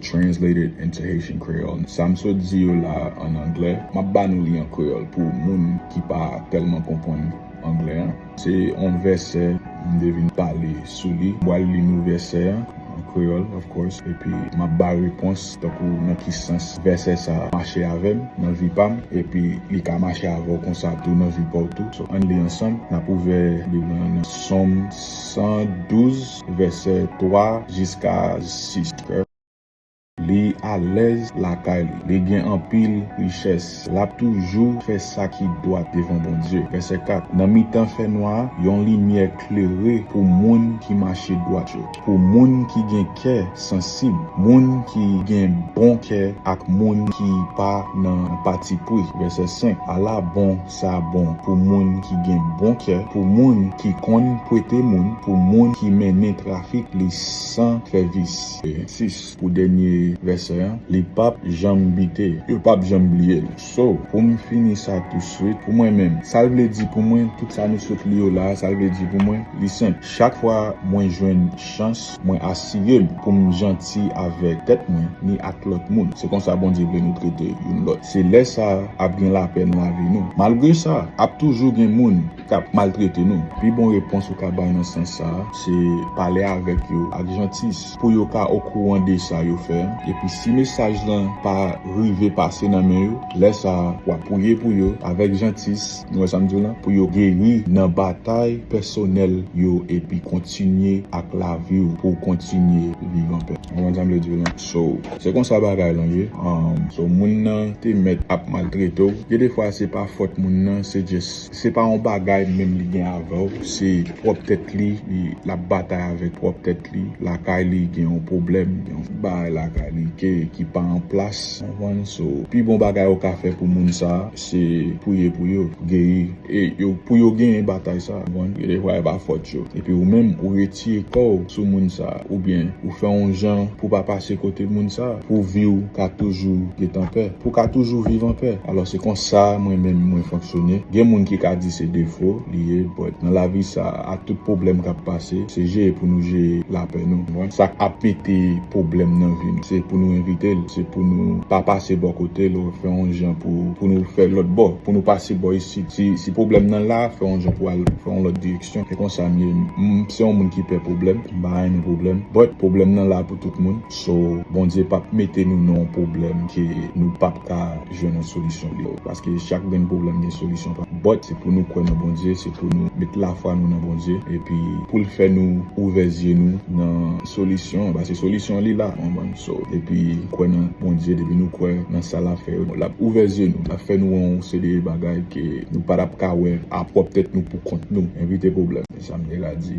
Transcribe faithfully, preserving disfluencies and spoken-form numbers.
Translated into Haitian Creole. Sa m sot di yo la an anglè, m ap ba nou li an kreyòl pou moun ki pa tèlman konprann anglè an. Se yon vèsè m te vin pale sou li. M pral li nou vèsè an an kreyòl, of course, epi m ap ba repons tankou nan ki sans vèsè sa a mache avè m nan vi pa m, epi li ka mache avè w konsa tou nan vi pa w tou. So, ann li ansanm, n ap ouvè Bib lan nan Sòm san douz, vèsè twa jiska sis. Li alèz lakay li. Li gen anpil richès. L ap toujou fè sa ki dwat devan Bondye. Vèsè kat. Nan mitan fènwa a, yon limyè klere pou moun ki mache dwat yo, pou moun ki gen kè sansib, moun ki gen bon kè ak moun ki pa nan patipri. Vèsè senk. Ala bon sa bon pou moun ki gen bon kè, pou moun ki konn prete moun, pou moun ki mennen trafik li san fè vis. Sis. Pou dènye vèsè an, li p ap janm bite. Yo p ap janm bliye l. So, pou m fini sa touswit, pou mwen menm, sa l vle di pou mwen, tout sa nou sot li yo la, sa l vle di pou mwen, li senp. Chak fwa mwen jwenn chans, mwen asire m pou m janti avèk tèt mwen, ni ak lòt moun. Se konsa Bondye vle nou trete youn lòt. Se lè sa a ap gen lapè nan lavi nou. Malgre sa, ap toujou gen moun k ap maltrete nou. Pi bon repons ou ka bay nan sans sa a, se pale avèk yo ak jantiyès pou yo ka okouran de sa yo fè. Epi si mesaj lan pa rive pase nan men yo, lè sa a, w ap priye pou yo avèk jantiyès, nou wè sa m di w lan, pou yo geri nan batay pèsonèl yo epi kontinye ak lavi w pou w kontinye viv anpè. Ou konprann sa m vle di w lan? So, se konsa bagay lan ye. Um, so, moun nan te mèt ap maltrete w. Gen defwa, se pa fòt moun nan, se just, se pa yon bagay menm li gen avè w, se pwòp tèt li, li, l ap batay avèk pwòp tèt li. Lakay li gen yon pwoblèm, gen yon bagay lakay li ke, ki pa an plas, ou konprann? So, pi bon bagay ou ka fè pou moun sa a, se priye pou yo, geri, e yo, pou yo genyen batay sa a, ou konprann? Gen defwa, e pa fòt yo. Epi ou menm, ou retire kò w sou moun sa a, oubyen ou fè yon jan pou pa pase kote moun sa a, pou vi w ka toujou ret anpè, pou w ka toujou viv anpè. Alò, se konsa mwen menm mwen fonksyone. Gen moun ki ka di se defo li ye, but nan lavi sa a, tout pwoblèm k ap pase, se jere pou nou jere lapè nou. Ou konprann? Sa k ap mete pwoblèm nan vi nou, se pou nou evite l, se pou nou pa pase bò kote l, ou fè yon jan pou, pou nou fè lòt bò, pou nou pase bò isit. Si, si pwoblèm nan la, fè yon jan pou al fè yon lòt direksyon. Se konsa m ye. M, se yon moun ki pè pwoblèm, m pa renmen pwoblèm. But pwoblèm nan la pou tout moun. So, Bondye p ap mete nou nan yon pwoblèm ke nou p ap ka jwenn yon solisyon li. Paske chak grenn pwoblèm gen solisyon pa. But se pou nou kwè nan Bondye, se pou nou met lafwa nou nan Bondye, epi pou l fè nou ouvè zye nou nan solisyon, paske solisyon li la, ou konprann? So, epi kwè nan Bondye, depi nou kwè nan sa l ap fè yo, l ap ouvè zye nou, l ap fè nou wè yon seri de bagay ke nou pa t ap ka wè a pwòp tèt nou pou kont nou. Evite pwoblèm. Se sa m te ka di.